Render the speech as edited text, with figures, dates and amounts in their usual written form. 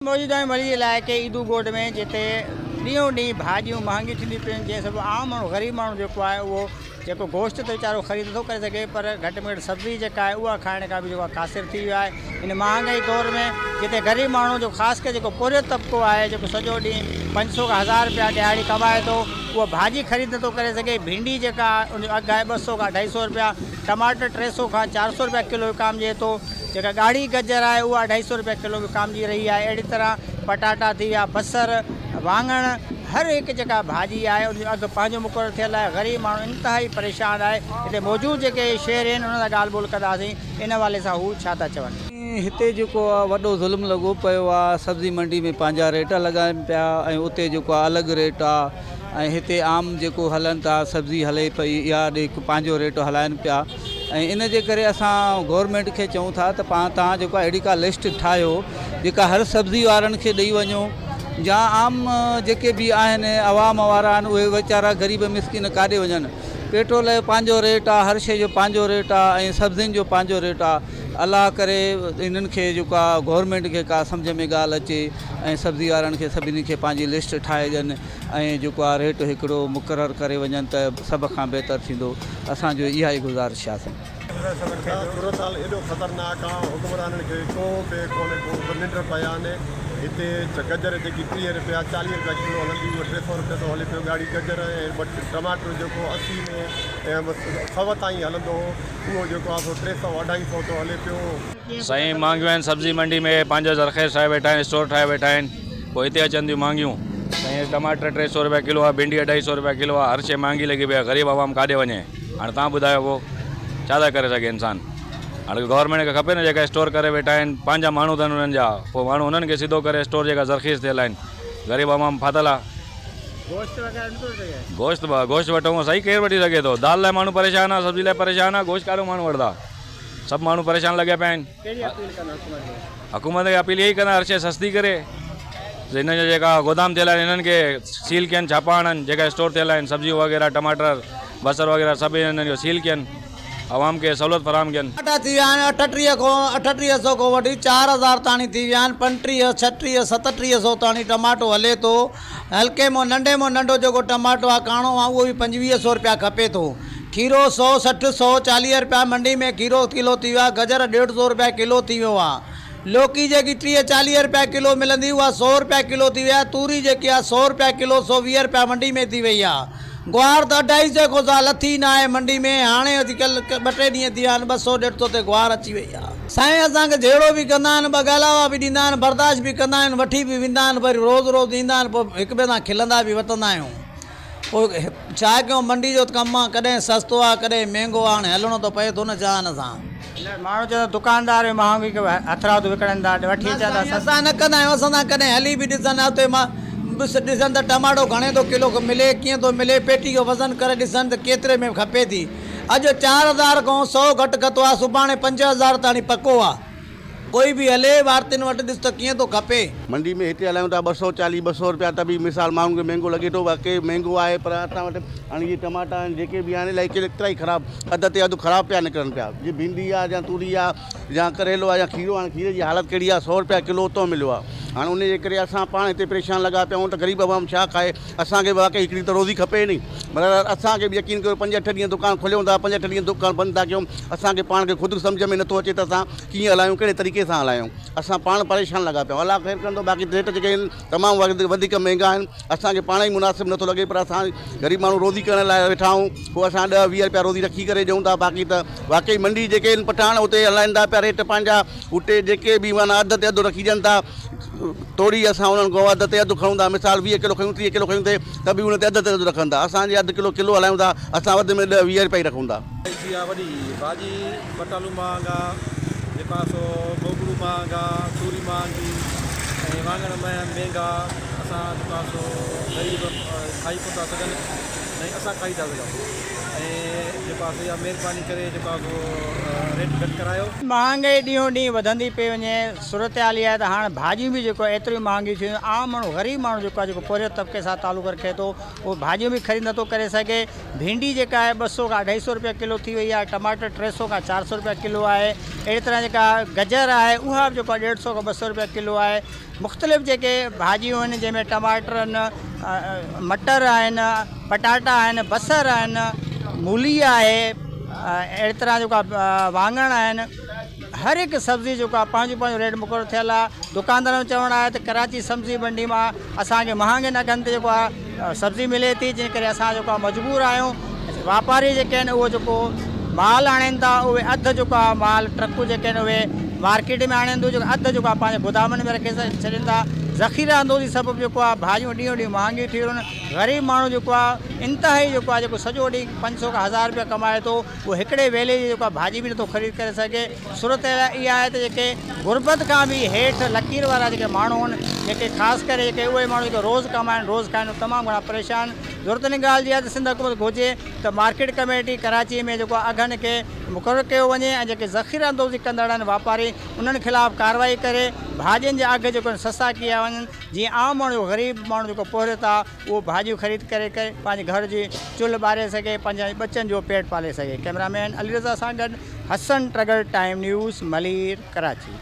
موجود آهيون ملير علائقي عيدو ڳوٺ ۾ جتي ڏينهون ڏينهن ڀاڄيون مهانگيون ٿينديون پيون جنهن سبب عام ماڻهو غريب ماڻهو جيڪو آهي اهو جيڪو گوشت ته ويچارو خريد نٿو ڪري سگهي پر گهٽ ۾ گهٽ سبزي جيڪا آهي اها کائڻ کان به جيڪو آهي قاصر ٿي ويو آهي هن مهانگائي دور ۾ جتي غريب ماڻهو جو خاص ڪري جيڪو پورهيت طبقو آهي جيڪو سڄو ڏينهن پنج سو کان هزار رپيا ڏهاڙي ڪمائي ٿو اها ڀاڄي خريد نٿو ڪري سگهي ڀينڊي جيڪا ان جو اگهه آهي ٻه سو کان اڍائي سو رپيا ٽماٽر ٽي سو کان چار سو رپيا ڪلو وڪامجي ٿو جيڪا ڳاڙهي گجر آهي اها اڍائي سئو رپيا ڪلو وڪامجي رهي آهي اهڙي طرح پٽاٽا ٿي ويا بصر واڱڻ هر هڪ جيڪا ڀاڄي آهي ان جو اگهه پنهنجو مقرر ٿيل آهي غريب ماڻهو انتهائي پريشان آهي هتي موجود جيڪي شهري آهن انهن سان ڳالهه ٻولهه ڪنداسين ان حوالي سان هو ڇا ٿا چون. هتي جيڪو آ وڏو ظلم لڳو پيو آ سبزي منڊي ۾ پنهنجا ريٽ لڳائن پيا ۽ اتي جيڪو آ الڳ ريٽ آ ۽ هتي عام جيڪو هلن ٿا سبزي هلي پئي اها پنهنجو ريٽ هلائن پيا ۽ ان جي ڪري اسان گورنمينٽ کي چئون ٿا ته پاڻ توهان جيڪو آهي اهڙي ڪا لسٽ ٺاهيو جيڪا هر سبزي وارن کي ڏئي وڃو يا عام جيڪي به آهن عوام وارا آهن اهي ويچارا غريب مسڪين ڪاڏي وڃن پيٽرول جو پنهنجو ريٽ آهي هر شي جو پنهنجو ريٽ آهي ۽ سبزين جو پنهنجو ريٽ آهي الله ڪري انهن کي جيڪو آهي گورنمينٽ کي ڪا سمجهه ۾ ڳالهه اچي ۽ سبزي وارن کي سڀني کي پنهنجي لسٽ ٺاهي ڏين ۽ جيڪو آ ريٽ هڪڙو مقرر ڪري وڃن ته سڀ کان بهتر ٿيندو اسان جو اها ئي گذارش آ سائين. صورتحال ايڏو خطرناڪ آ حڪمرانن کي ڪو به ڪونهي ڪو به ننڊ پيا آهن هتي گجر جيڪي 30 رپيا 40 رپيا ڪلو هلندي اهو 300 رپيا ٿو هلي پيو ڳاڙهي گجر ۽ ٽماٽر جيڪو 80 ۾ 100 تائين هلندو هو اهو جيڪو آ سو 300 اڍائي سو ٿو هلي پيو. سائين مهانگيون آهن سبزي منڊي ۾ پنهنجو زرخيز ٺاهي ويٺا آهن اسٽور ٺاهي ويٺا آهن پوء هتي اچن ٿيون مهانگيون سائين ٽماٽر ٽي سو روپيا ڪلو آهي ڀينڊي اڍائي سو روپيا ڪلو آهي هر شيء مهانگي لڳي پئي آهي غريب عوام ڪاڏي وڃي هاڻي تان ٻڌايو پوء ڇا ٿا ڪري سگهي انسان هاڻي گورنمينٽ کي کپي نه جيڪا اسٽور ڪري ويٺا آهن پنهنجا ماڻهو اٿن انهن جا پوء ماڻهو انهن کي سڌو ڪري اسٽور جيڪا زرخيز ٿيل آهن غريب عوام ڦاٿل آهي گوشت وغيره نٿو وٺي سگهي. گوشت گوشت وٺون سائين ڪير وٺي سگهي ٿو دال لاء ماڻهو پريشان آهي سبزي لاء پريشان آهي گوشت ڪاڏو ماڻهو وٺندا سڀ ماڻهو پريشان لڳيا پيا آهن. ڪهڙي اپيل ڪندا حڪومت کي؟ حڪومت کي اپيل اها ئي ڪندا هر شيء سستي ڪري هن جا جيڪا گودام ٿيل آهن انهن کي سيل ڪين ڇاپا هڻن جيڪا اسٽور ٿيل آهن سبزيون وغيره ٽماٽر بصر وغيره سڀ انهن جو سيل ڪين عوام کي سهولت فراهم ڪين. ٽماٽا ٿي ويا آهن 38 کان 38 سو کان وٺي 4000 تاڻي ٿي ويا آهن 35 36 37 سو تاڻي ٽماٽو هلي ٿو هلڪي مان ننڍي مان ننڍو جيڪو ٽماٽو آهي ڪاڻو آهي اهو به 25 سو رپيا کپي ٿو کيرو سو سٺ سو چاليهه رپيا منڊي ۾ کيرو ڪلو ٿي ويو آهي گجر ڏيڍ سو رپيا ڪلو ٿي ويو آهي لوڪي جيڪي ٽيهه چاليهه رپيا ڪلو ملندي اها سو رپيا ڪلو ٿي وئي آهي توري جيڪي آهي سو رپيا ڪلو سو ويهه رپيا منڊي ۾ ٿي وئي آهي گوار ته اڍائي سئي کان سا لٿي نه آهي منڊي ۾ هاڻي اڄ ڪلهه ٻه ٽي ڏينهن ٿي ويا آهن ٻه سو ڏيڍ سو تي گوار اچي وئي آهي. سائين اسان کي جهيڙو به ڪندا آهن ٻه ڳالهاوا به ڏيندا آهن برداشت به ڪندا آهيون وٺي به ويندا آهن وري روز روز ايندا آهن پوء هڪ ٻئي سان کلندا به وتندا آهيون پوء ڇا ڪيون منڊي جو ڪم آهي ڪڏهن سستو آهي ڪڏهن مهنگو آهي هاڻي هلڻو ته پئي ٿو نه جهان سان. نه ماڻهو چوندا دڪاندار به مهانگي کي هٿرادو وڪڻن ٿا وٺي نه اچن ٿا سائين اسان نه ڪندا آهيون اسان سان ڪڏهن هلي به ڏسن اتي مان ڏسن ته ٽماٽو گهڻي ٿو ڪلو ملي ڪيئن ٿو ملي پيٽي جو وزن ڪري ڏسن ته ڪيتري ۾ کپي ٿي اڄ 4000 کان سو گهٽ کتو آهي سڀاڻي 5000 تاڻي پڪو آهي ڪوئي به هلي وارتين وٽ ڏس ته ڪيئن ٿو کپي. منڊي ۾ هتي هلايون ٿا 240 200 رپيا ته به مثال ماڻهن کي مهنگو لڳي ٿو واقعي مهنگو آهي پر اسان وٽ هاڻي اهي ٽماٽا آهن جيڪي به آهن الائي ڪيترا ئي خراب اڌ تي اڌ خراب پيا نڪرن پيا جي ڀينڊي آهي يا توري آهي يا ڪريلو آهي يا کيرو آهي کيري جي حالت ڪهڙي آهي سو رپيا ڪلو اتو مليو آهي هاڻي ان جي ڪري اسان پاڻ هتي پريشان لڳا پيا آهيون ته غريب عوام ڇا کائي اسان کي به واقعي هڪڙي ته روزي کپي ني مگر اسان کي به يقين ڪيو پنج اٺ ڏينهن دڪان کوليون ٿا پنج اٺ ڏينهن دڪان بند ٿا ڪيون اسان کي پاڻ کي خود سمجهه ۾ نٿو اچي ته اسان ڪيئن هلايون ڪهڙي طريقي سان هلايون اسان پاڻ پريشان لڳا پيا آهيون الله خير ڪندو باقي ريٽ جيڪي آهن تمام وڌيڪ مهنگا آهن اسان کي پاڻ ئي مناسب نٿو لڳي پر اسان غريب ماڻهو روزي ڪرڻ لاء ويٺا آهيون پوء اسان ڏهه ويهه رپيا روزي رکي ڪري ڏيون ٿا باقي ته واقعي منڊي جيڪي آهن پٺاڻ اتي هلائن ٿا پيا ريٽ پنهنجا اتي جيڪي به معنيٰ اڌ تي اڌ رکي ڏين ٿا توڙي اسان انهن کان اڌ تي اڌ کڻون ٿا مثال 20 ڪلو کيون 30 ڪلو کيون ٿي ته به ان تي اڌ تي اڌ رکن ٿا اسان جي اڌ ڪلو ڪلو هلايون ٿا اسان وڌ ۾ ڏهه 20 رپيا ئي رکون ٿا. ٿي آ وڏي ڀاڄي ٻٽالو مهانگا جيڪو آ سو گوگڙو مهانگا توري مهانگي ۽ واڱڻ مهنگا اسان جيڪو آ سو غريب کائي ڪونه ٿا سگهن ۽ اسان کائي ٿا سگهون ۽ جيڪو آ سو اها مهرباني ڪري جيڪو آ سو ريٽ گهٽ ڪرايو. مهانگائي ڏينهون ڏينهن وڌندي پئي وڃي صورتحال اها آهي ته هاڻ ڀاڄيون به جيڪو ايتريون مهانگيون ٿيون عام ماڻهو غريب ماڻهو جيڪو آهي جيڪو پورهيت طبقي سان تعلق رکي ٿو اهو ڀاڄيون به خريد نٿو ڪري سگهي ڀينڊي جيڪا آهي ٻه سو کان اڍائي سو روپيا ڪلو ٿي وئي آهي ٽماٽر ٽي سو کان چار سو روپيا ڪلو آهي اهڙي طرح جيڪا گجر آهي اها به جيڪو آهي ڏيڍ سو کان ٻه سو روپيا ڪلو آهي مختلف جيڪي ڀاڄيون آهن جنهن ۾ ٽماٽر آهن مٽر آهن پٽاٽا آهن بصر آهن مولي آهي اهڙي طرح جيڪو آهي واڱڻ آهن هر هڪ سبزي جيڪو آهي پنهنجو پنهنجو ريٽ مقرر ٿيل آهي دڪاندارن جو چوڻ آهي ته ڪراچي سبزي منڊي مان اسان کي مهانگن اگهن تي جيڪو آهي سبزي ملي ٿي جنهن ڪري اسان جيڪو آهي مجبور آهيون واپاري جيڪي آهن اهو جيڪو مال آڻين ٿا اهي اڌ جيڪو آهي مال ٽرڪون جيڪي آهن اهي مارڪيٽ ۾ آڻين ٿيون جيڪو اڌ جيڪو آهي پنهنجي گودامن ۾ رکي ڇڏين ٿا ذخيره اندوزي سبب جيڪو آهي ڀاڄيون ڏينهون ڏينهن مهانگيون ٿي ويون غريب ماڻهو جيڪو آهي انتهائي جيڪو آهي جيڪو سڄو ڏينهن 500 کان 1000 روپيا ڪمائي ٿو اهو هڪڙي ويلي جي جيڪو آهي ڀاڄي به نٿو خريد ڪري سگهي. صورتحال اها آهي ته جيڪي غربت کان به هيٺ لڪير وارا جيڪي ماڻهو آهن جيڪي خاص ڪري جيڪي اهي ماڻهو جيڪي روز ڪمائن روز کائن اهي تمام گهڻا پريشان آهن. ضرورت ان ڳالهه جي آهي ته سنڌ حڪومت گهرجي ته مارڪيٽ ڪميٽي ڪراچي ۾ جيڪو آهي اگهن کي مقرر ڪيو وڃي ۽ جيڪي ذخيره اندوزي ڪندڙ آهن واپاري انهن خلاف ڪارروائي ڪري ڀاڄين جا اگهه جيڪو آهن سستا ڪيا وڃن جيئن عام ماڻهو غريب ماڻهو جيڪو پورهيت آهي اهو ڀاڄيون خريد ڪري ڪري پنهنجي گهر جي چلهه ٻاري سگهي پنهنجي ٻچن جو پيٽ پالي سگهي ڪئميرا مين علي رضا سان گڏ حسن ٽرڳڙ ٽائيم نيوز ملير ڪراچي.